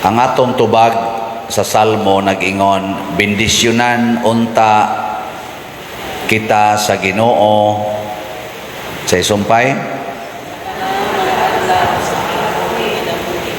Ang atong tubag sa Salmo nag-ingon, "Bendisyonan unta kita sa Ginoo sa isumpay." Adlaw sa kinabuhi na buhi.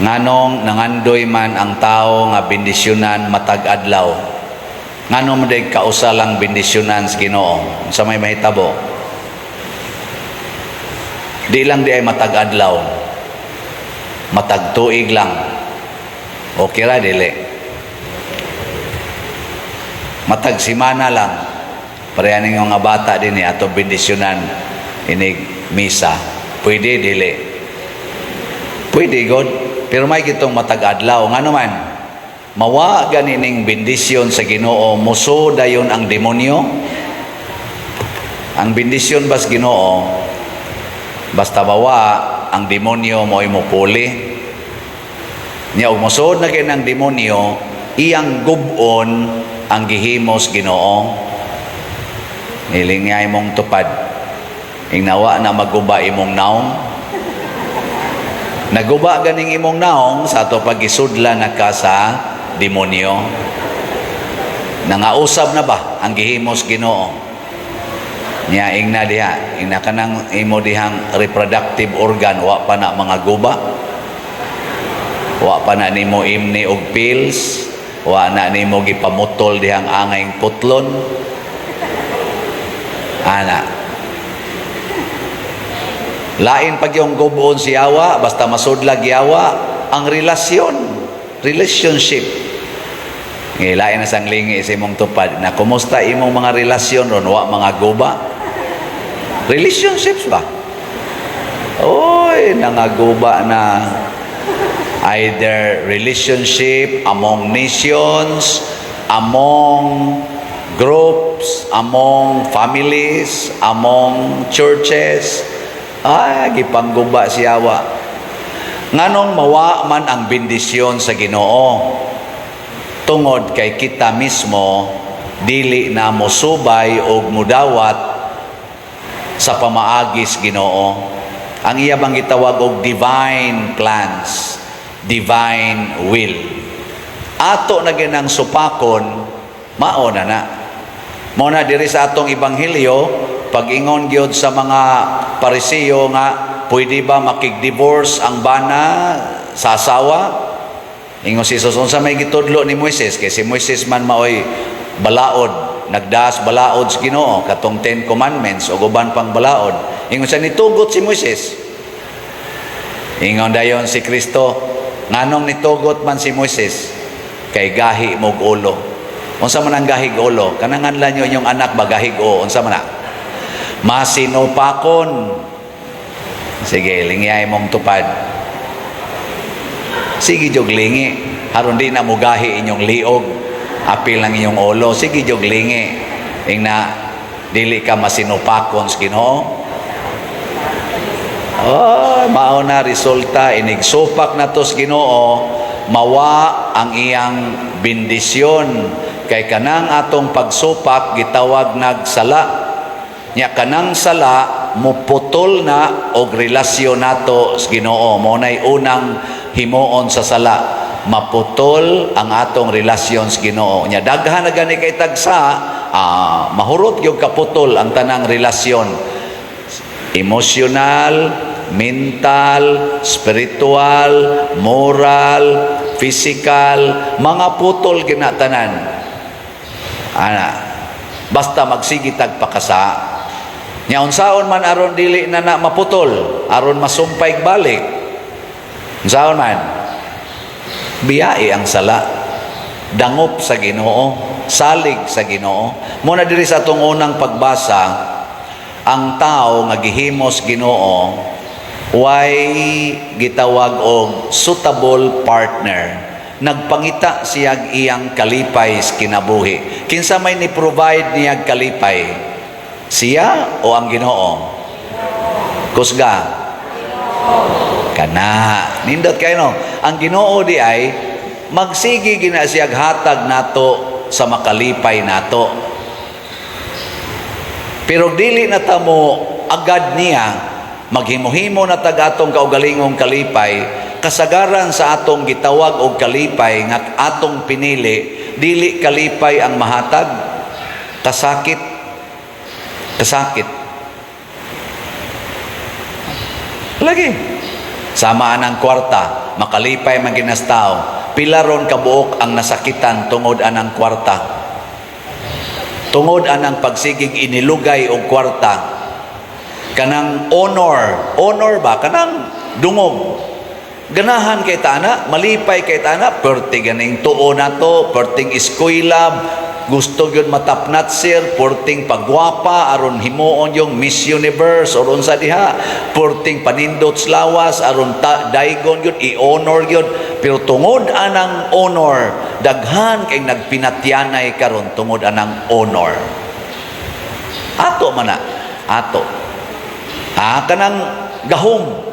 Nganong nangandoy man ang tao nga bendisyonan matag adlaw? Nganong man day kausa lang bendisyonan sa Ginoo? Sa may mahitabo? Di lang di ay matag adlaw. Matag tuig lang. Okay ra, dili? Matag simana lang. Pareha ning mga bata din eh, ato bendisyonan inig misa. Pwede, dili? Pwede god. Pero may gitong matag adlaw. Ngano man? Mawa gani ning bendisyon sa Ginoo, muso dayon ang demonyo. Ang bendisyon bas Ginoo, basta mawa ang demonyo, mo'y mupuli. Nya og mosuod na kay ang demonyo, iyang gub-on ang gihimos Ginoo. Hilingay mong tupad. Ingnawa na maguba imong naong. Naguba ganing imong naong sa ato pagisudla na ka sa demonyo. Nangausab na ba ang gihimos Ginoo? Nya ingna diha, ingna kanang imo dihang reproductive organ, wa pa na mga guba. Wa pa na nimo imni og pills, wa na nimo gipamutol dihang angayng putlon. Ana. Lain pag yung gubon si yawa, basta masudlag yawa, ang relasyon, relationship. Ngay lain na sang lingi sa imong tupad na kumusta imong mga relasyon ron, wa mga guba? Relationships ba? Oy, nangaguba na, either relationship among nations, among groups, among families, among churches. Ay, gipangguba siya wa. Nganong mawa man ang bendisyon sa Ginoo? Tungod kay kita mismo dili na mosubay og mudawat sa pamaagis Ginoo. Ang iya bang gitawag og divine plans, divine will. Ato na ginang supakon, mao na na. Mao na diri sa atong ebanghelyo, pag-ingon gyud sa mga Pariseo nga pwede ba makig-divorce ang bana sa asawa? Ingon si Jesus, "Unsa may gitudlo ni Moises?" Kay si Moises man maoy balaod, nagdas balaod sa Ginoo, katong Ten Commandments ug uban pang balaod. Ingon siya, nitugot si Moises. Ingon dayon si Kristo, "Nganong nitugot man si Moises? Kay gahi mog ulo." Unsa man ang gahig ulo? Kanang nganlan nyo inyong anak ba, gahig o unsa man na? Masinupakon. Sige, lingyay mong tupad. Sige jog lingi. Aron di na mugahi inyong liog. Apil ang inyong ulo. Sige jog lingi. Ingna dili ka masinupakon sa Ginoo. Oh, mao na resulta, inigsupak na to sa Ginoo, mawa ang iyang bendisyon kay kanang atong pagsupak gitawag nagsala. Nya kanang sala muputol na og relasyon nato sa Ginoo. Mao nay unang himuon sa sala, maputol ang atong relasyon sa Ginoo. Nya daghan na gani kay tagsa, mahurot gyud kaputol ang tanang relasyon, emotional, mental, spiritual, moral, physical, mga putol ginatanan. Ana, basta magsige tag pakasa. Nya unsaon man aron dili na na maputol, aron masumpay balik? Unsaon man? Biyai ang sala. Dangop sa Ginoo, salig sa Ginoo. Muna diri sa atong unang pagbasa, ang tao nga gihimos Ginoo way gitawag og suitable partner. Nagpangita siyag iyang kalipay sa kinabuhi. Kinsa may ni provide niyag kalipay? Siya o ang Ginoo? Kusga. Kana, nindot kayo, no. Ang Ginoo di ay magsige gina siyag hatag nato sa makalipay nato. Pero dili na ta mo agad niya, maghimo-himo na tag atong kaugalingong kalipay, Kasagaran sa atong gitawag og kalipay nga atong pinili, dili kalipay ang mahatag, kasakit, kasakit. Lagi. Sama anang kwarta, makalipay man ginas tao. Pila ron kabuok ang nasakitan tungod anang kwarta? Tungod anang pagsigig inilugay og kwarta. Kanang honor, honor ba? Kanang dungog. Ganahan kay tana, malipay kay tana, perti ganing tuo na to, perting eskwela, gusto yun matapnat sir, perting pagwapa, aron himuon yung Miss Universe, or unsa diha, perting panindot sa lawas, aron ta, daigon yun, i-honor yun. Pero tungod anang honor, daghan kay nagpinatyanay karon tungod anang honor. Ato man na, ato. Ah, kanang gahom.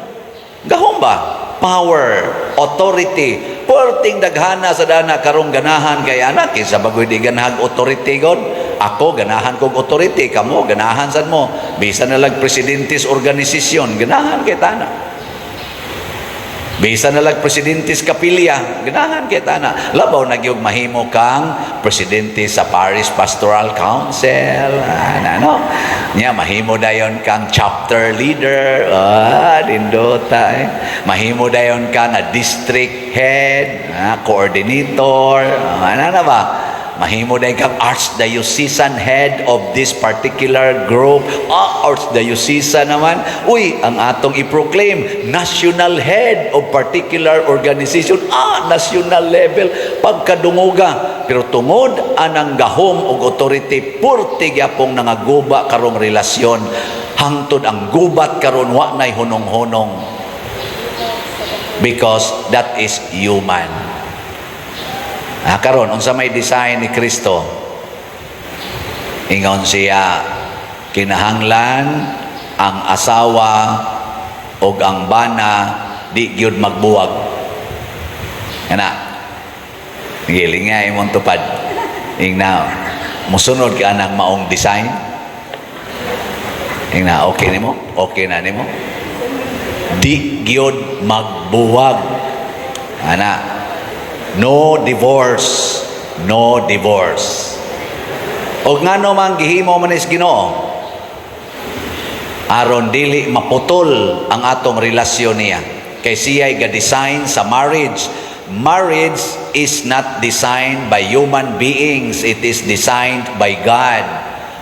Gahom ba? Power, authority. Perting daghana sa dana karong ganahan kay anak kinsa bagoy di ganahag authority god. Ako ganahan kog authority, kamo ganahan sad mo. Bisan na lang presidentes organisasyon, ganahan kay tana. Bisan na lang presidentes kapilya, ganahan kay tana. Labaw na gyud mahimo kang presidente sa Parish Pastoral Council, ano, no? Nya mahimo dayon kang chapter leader, ah, nindota eh. Mahimo dayon kang nga district head, ah, coordinator, ah, ano na ba? Mahimo dayon kang archdiocesan head of this particular group. Ah, archdiocesan naman. Uy, ang atong i-proclaim, national head of particular organization. Ah, national level. Pagkadunguga. Pero tungod anang gahom og authority, purti gyapong nangaguba karong relasyon. Hangtod ang gubat karon wa nay hunong-hunong. Because that is human. Ah, karon unsa may design ni Kristo? Ingon siya, kinahanglan ang asawa og ang bana di gyud magbuwag. Kana. Giling nga imong tupad. Ingna, musunod ka anang maong design. Ingna, okay nimo? Okay na nimo? Di gyud magbuwag. Ana, no divorce, no divorce. Og ngano man gihimo man is Ginoo? Aron dili maputol ang atong relasyon niya. Kay siya'y ga-design sa marriage. Marriage is not designed by human beings, it is designed by God.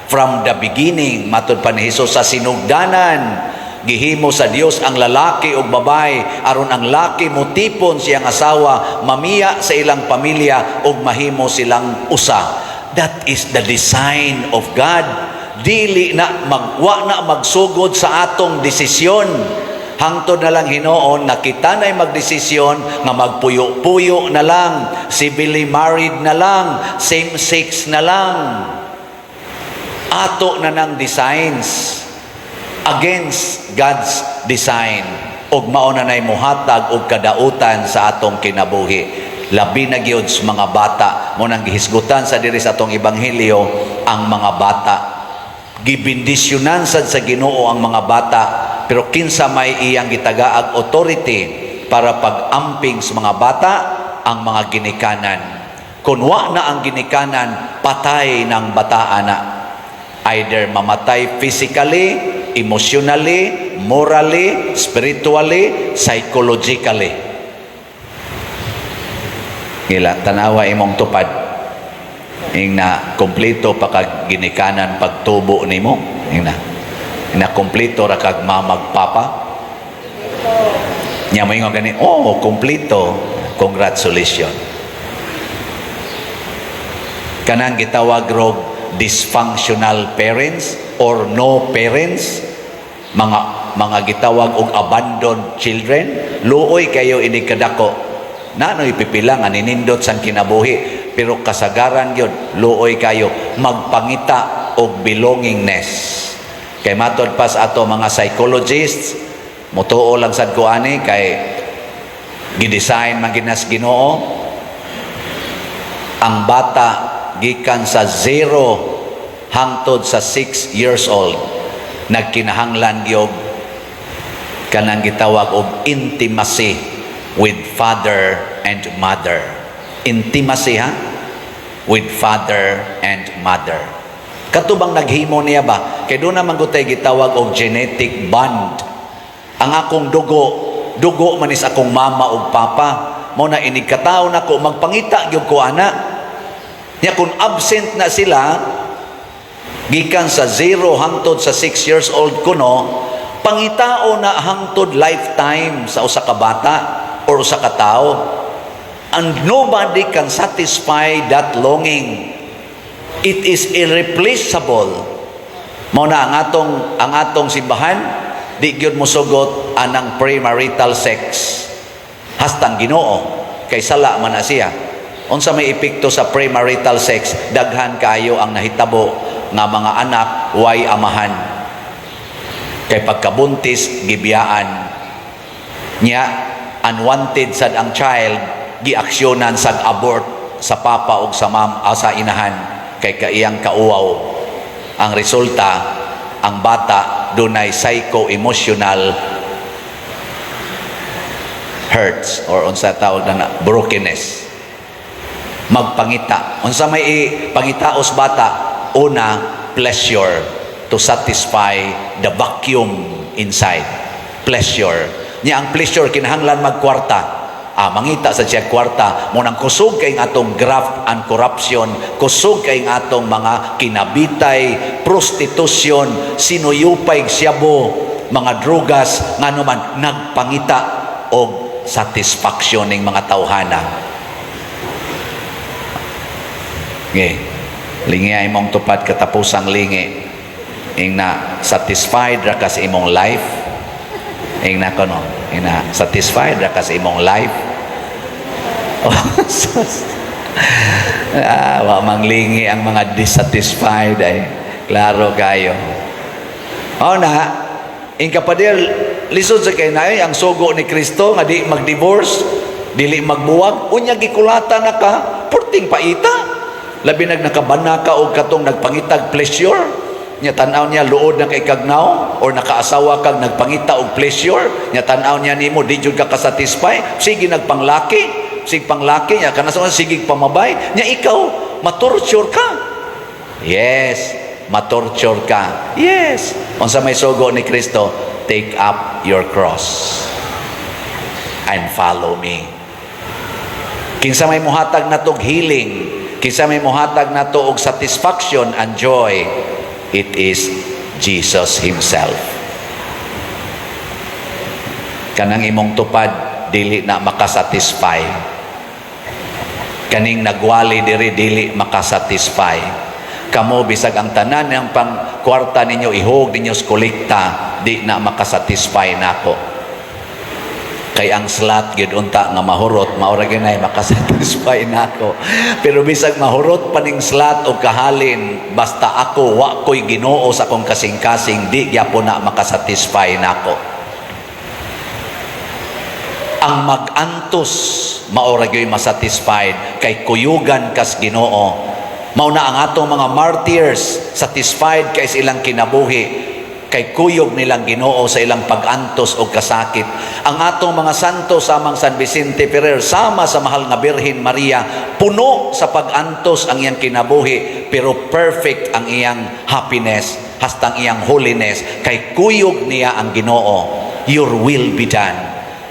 From the beginning, matud pa ni Jesus sa sinugdanan, gihimo sa Dios ang lalaki ug babae aron ang laki mutipon siyang asawa, mamiya sa ilang pamilya ug mahimo silang usa. That is the design of God. Dili na magwa na magsugod sa atong desisyon. Hangtod na lang hinuon na kita na'y magdesisyon nga magpuyo-puyo na lang, civilly married na lang, same sex na lang. Ato na ng designs against God's design ug mao na nay muhatag og kadautan sa atong kinabuhi, labi na gyud sa mga bata. Mao nang gihisgutan sa diri sa atong ebanghelyo ang mga bata. Gibendisyonan sad sa Ginoo ang mga bata, pero kinsa may iyang gitagaag authority para pag-amping sa mga bata? Ang mga ginikanan. Kung wa na ang ginikanan, patay ng bataan na. Either mamatay physically, emotionally, morally, spiritually, psychologically. Ngila, tanawa imong tupad. Ingna, kompleto pa kag ginikanan pagtubo nimo. Ingna. Ingna, kompleto ra kag mamag papa. Nya mo ingon gani, "Oh, kompleto. Congratulations." Kanang gitawag rog dysfunctional parents or no parents, mga gitawag og abandoned children, luoy kayo ini kadako. Nanoy pipila nga ninindot sang kinabuhi, pero kasagaran gyud luoy kayo magpangita og belongingness. Kay matod pa sa ato mga psychologists, mutuo lang sad ko ani kay gidesign man ginas Ginoo, ang bata gikan sa 0 hangtod sa 6 years old nagkinahanglan gyud kanang gitawag og intimacy. with father and mother. Intimacy, ha? With father and mother. Kato bang naghimo niya ba? Kay duna man gutay gitawag og genetic bond. Ang akong dugo, dugo man is akong mama ug papa. Mao na inig katawo nako, magpangita gyud ko ana. Nya kung absent na sila gikan sa 0 hangtod sa 6 years old kuno, pangitao na hangtod lifetime sa usa ka bata or usa ka tawo. And nobody can satisfy that longing. It is irreplaceable. Mao na ang atong simbahan di gyud mosugot anang premarital sex. Hastang Ginoo kay sala man na siya. Unsa may epekto sa premarital sex? Daghan kaayo ang nahitabo nga mga anak way amahan. Kay pagkabuntis, gibiyaan. Nya unwanted sad ang child, giaksyonan sad abort sa papa ug sa mam ah, sa inahan kay kaiyang kauwaw. Ang resulta, ang bata dunay psycho-emotional hurts or unsa tawag na, brokenness. Magpangita. Unsa may pangitaos bata? Una, pleasure, to satisfy the vacuum inside. Pleasure. Nya ang pleasure kinahanglan magkwarta. Ah, mangita sa siya kwarta. Mao nang kusog kay atong graft and corruption, kusog kay atong mga kinabitay, prostitution, sinuyupay siyabo, mga drugas, ngano man nagpangita og satisfaction ning mga tawhana. Okay. Lingi ay imong tupad katapusang lingi. Ing na satisfied ra ka sa imong life. Ing na kono, ing na satisfied ra ka sa imong life. Oh, sus. Ah, wa manglingi ang mga dissatisfied ay. Klaro kayo. Oh na, ing kapader, lisod sa kay naay ang sugo ni Kristo nga di mag-divorce, dili magbuwag, unya gikulata na ka, purting paita. Labi nag nakabana ka og katong nagpangitag pleasure. Nya tan-aw niya, luod na kay kagnaw or nakaasawa kag nagpangita og pleasure, nya tan-aw niya nimo, di jud ka kasatisfy, sige nagpanglaki, sige panglaki nya kana sa sige pamabay, nya ikaw matorture ka. Yes, matorture ka. Yes. Unsa may sugo ni Kristo? Take up your cross and follow me. Kinsa may muhatag nato og healing, kinsa may muhatag nato og satisfaction and joy, it is Jesus himself. Kanang imong tupad dili na makasatisfy. Kaning nagwali diri dili makasatisfy. Kamo bisag ang tanan ng pang kwarta ninyo ihog ninyo sa kolekta, di na makasatisfy nako. Kay ang slot gyud unta nga mahurot, mao ra gyud nay makasatisfy nako. Pero bisag mahurot pa ning slot og kahalin, basta ako wa ko'y Ginoo sa akong kasing-kasing, di gyapon na makasatisfy nako. Ang mag-antos, mao ra gyud masatisfied kay kuyugan kas Ginoo. Mao na ang atong mga martyrs, satisfied kay sa ilang kinabuhi kay kuyog nilang Ginoo sa ilang pag-antos o kasakit. Ang atong mga santo samang San Vicente Ferrer, sama sa mahal nga Birhen Maria, puno sa pag-antos ang iyang kinabuhi, pero perfect ang iyang happiness, hastang iyang holiness, kay kuyog niya ang Ginoo. Your will be done.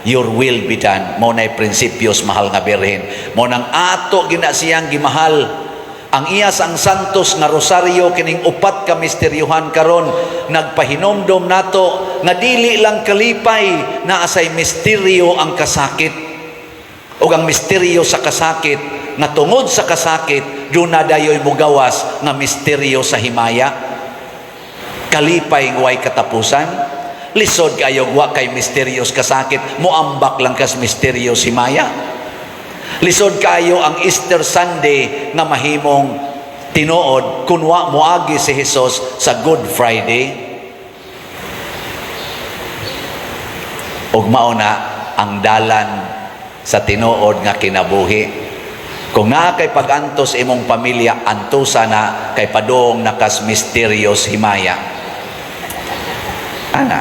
Your will be done. Mao na'y prinsipyos, mahal nga Birhen. Mao nang ato gina siyang gimahal. Ang iya sang Santos nga Rosaryo, kining upat ka misteryuhan karon, nagpahinomdom nato nga dili lang kalipay, naa say misteryo ang kasakit. Ug ang misteryo sa kasakit nga tungod sa kasakit duna dayoy mugawas nga misteryo sa himaya. Kalipay nga way katapusan. Lisod kayo wa kay misteryos kasakit, moambak lang kas misteryos himaya. Lisod kayo ang Easter Sunday nga mahimong tinuod kun wa moagi si Jesus sa Good Friday. Ug mao na ang dalan sa tinuod nga kinabuhi. Kung naa kay pag-antos imong pamilya, antusa na kay padung nakas misteryos himaya. Ana.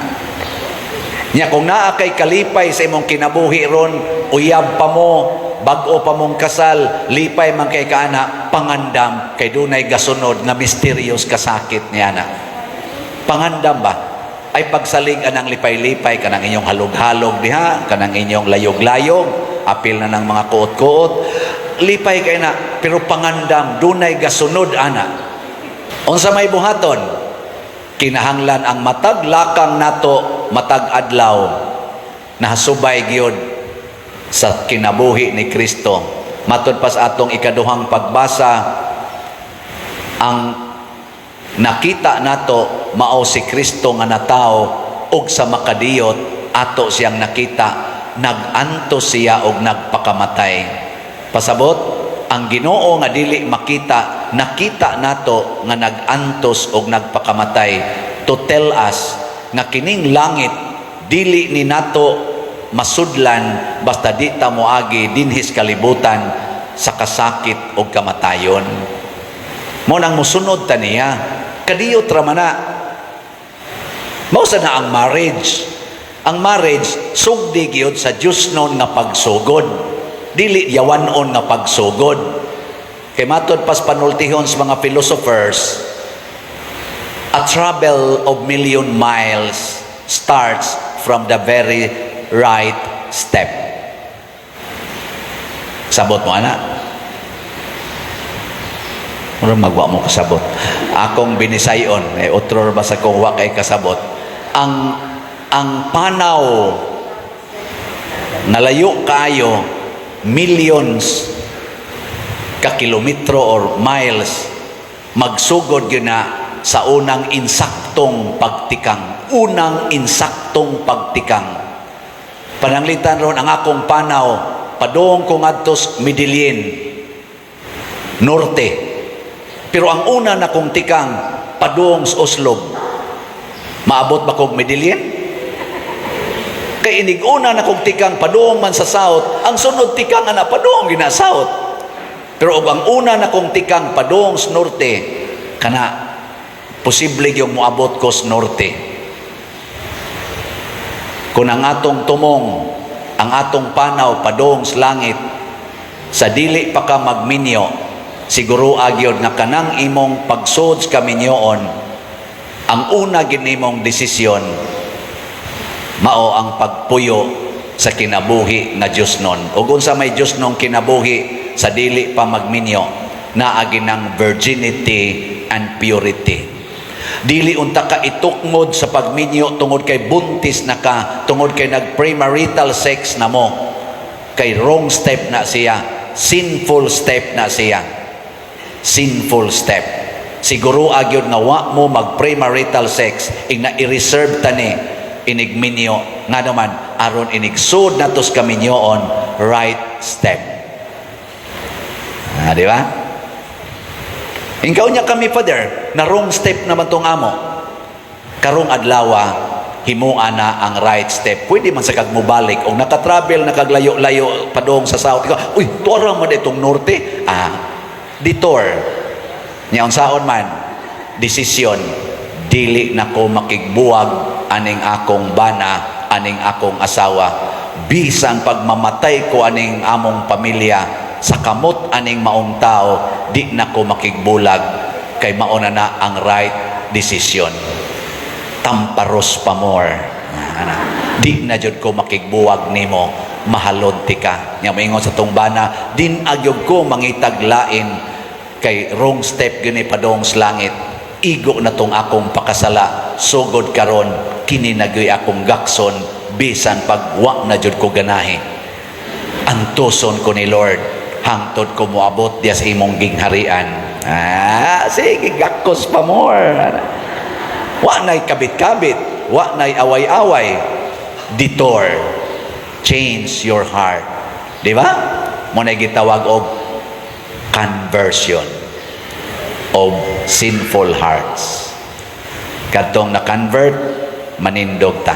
Nya kung naa kay kalipay sa imong kinabuhi ron, uyab pa mo, bag-o pa mong kasal, lipay man kay kaana, pangandam kay dunay gasunod nga mysterious kasakit niya na. Pangandam ba? Ay pagsalig anang lipay-lipay kanang inyong halog-halog diha, kanang inyong layog-layog, apil na ng mga kuot-kuot. Lipay kay na, pero pangandam dunay gasunod ana. Unsa may buhaton? Kinahanglan ang matag lakang nato matag adlaw nahasubay gyud sa kinabuhi ni Kristo. Matud pa sa atong ikaduhang pagbasa, ang nakita nato mao si Kristo nga natawo ug sa makadiyot ato siyang nakita, nag-antos siya og nagpakamatay. Pasabot, ang Ginoo nga dili makita, nakita nato nga nag-antos og nagpakamatay to tell us nga kining langit dili ni nato masudlan basta di ta moagi dinhis kalibutan sa kasakit og kamatayon. Mo nang musunod ta niya, kadiyot ra man na. Mao sa na ang marriage. Ang marriage sugdi gyud sa Diyosnon nga pagsugod, dili yawanon nga pagsugod. Kay matod pas panultihon sa mga philosophers, a travel of million miles starts from the very right step. Sabot mo ana? Mura magwa mo kasabot. Akong binisayon, eh, otro ba sa kung wa kay kasabot. Ang panaw nalayo kaayo, millions ka kilometro or miles, magsugod gyud na sa unang insaktong pagtikang, unang insaktong pagtikang. Pananglitan ron ang akong panaw, padung ko ngadto sa Medellin, norte, pero ang una na kong tikang padung sa Oslob, maabot ba kog Medellin? Kay inig una na kong tikang padung man sa south, ang sunod tikang ana padung gina south. Pero og ang una na kong tikang padung sa norte, kana posible yung moabot ko sa norte. Kung ang atong tumong, ang atong panaw padung sa langit, sa dili pa ka magminyo, siguro agyod nga kanang imong pagsud sa kaminyoon, ang una gid nimong desisyon mao ang pagpuyo sa kinabuhi nga Diyosnon. Ug unsa may Diyosnong kinabuhi sa dili pa magminyo? Naagi ng virginity and purity. Dili unta ka itukmod sa pagminyo tungod kay buntis na ka, tungod kay nag-premarital sex na mo. Kay wrong step na siya, sinful step na siya. Sinful step. Siguro agyod nga wa mo mag-premarital sex, ing na i-reserve tani inigminyo nga naman aron inigsud natos kaminyoon, right step. Ah, di ba? Ikaw niya kami, Father, na wrong step naman tong amo. Karong adlawa, himua na ang right step. Pwede man sa kag mobalik. O nakatravel, nakaglayo-layo padong sa south. Ikaw, "Uy, tuara man itong norte." Ah, detour. Nya unsaon man, desisyon, dili na ko makigbuwag aning akong bana, aning akong asawa. Bisan pagmamatay ko aning among pamilya, sa kamot aning maong tao, di na ko makigbulag kay mauna na ang right decision. Tamparos pa more. Ana. Di na jud ko makigbuwag nimo, mahalon tika. Nya moingon sa tong bana, din agyog ko mangitag lain kay wrong step gini padong sa langit. Igo na tong akong pakasala, sugod karon kini na gyoy akong gakson bisan pag wa na jud ko ganahi. Antuson ko ni Lord hangtod ko moabot diya sa imong gingharian. Ah, sige, gakos pa more. Wa na'y kabit-kabit, wa na'y away-away. Detour. Change your heart. Di ba? Mo na gitawag og conversion of sinful hearts. Kadtong na-convert, manindog ta.